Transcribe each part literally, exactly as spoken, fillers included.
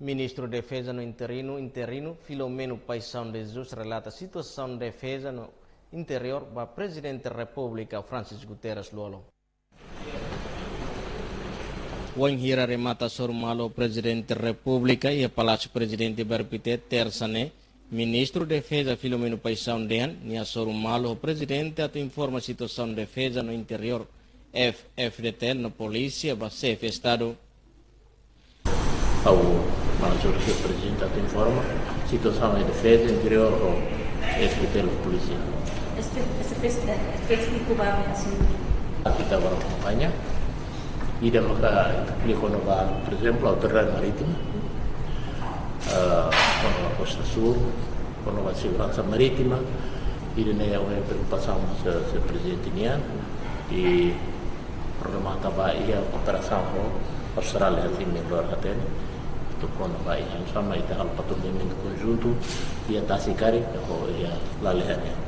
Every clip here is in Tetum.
Ministru Defeza no Interinu, Interinu, Filomeno Paixão de Jesus relata situasaun defeza no interiór ba Prezidente Repúblika Francisco Guterres Lú-Olo. Wainhira remata hasoru malu ho Prezidente Repúblika iha Palásiu Prezidente Bairru Pité, tersa ne'e, Ministru Defeza Filomeno Paixão dehan nia hasoru malu ho Prezidente atu informa situasaun defeza no interiór, F-FDTL no polísia ba Xefe Estadu. Ha'u manda hasoru Prezidente atu informa situasaun iha defeza, interiór ho F-FDTL, polísia. Espe-, espe-, espesífiku ba asuntu. Ita bá akompaña. Ida maka ita ko'alia kona-ba, por ezemplu, autoridade marítima, ah, kona-ba Kosta Súl, kona-ba seguransa marítima, ida-ne'e ha'u-nia preokupasaun se, se Prezidente nian, i programa ita bá iha kooperasaun ho Austrália, hanesan ohin loron hatene, atu kona-ba iha, hanesan ita halo patrulhamentu konjuntu iha tasi karik ho iha lalehan nian.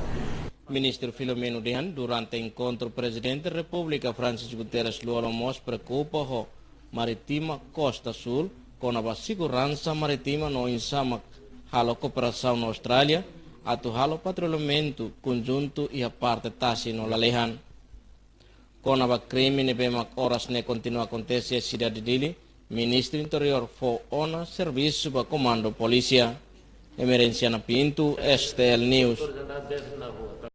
Ministru Filomeno dehan durante enkontru Prezidente Repúblika Francisco Guterres Lú-Olo mós preokupa ho marítima Kosta Súl, kona-ba seguransa marítima no oinsá mak halo kooperasaun ho Austrália atu halo patrulhamentu konjuntu iha parte tasi no lalehan. Kona-ba krime ne'ebé mak oras ne'e kontinua akontese iha sidade Dili, Ministru Interiór fó ona servisu ba Komandu Polísia. Emerenciana Pinto, STL News.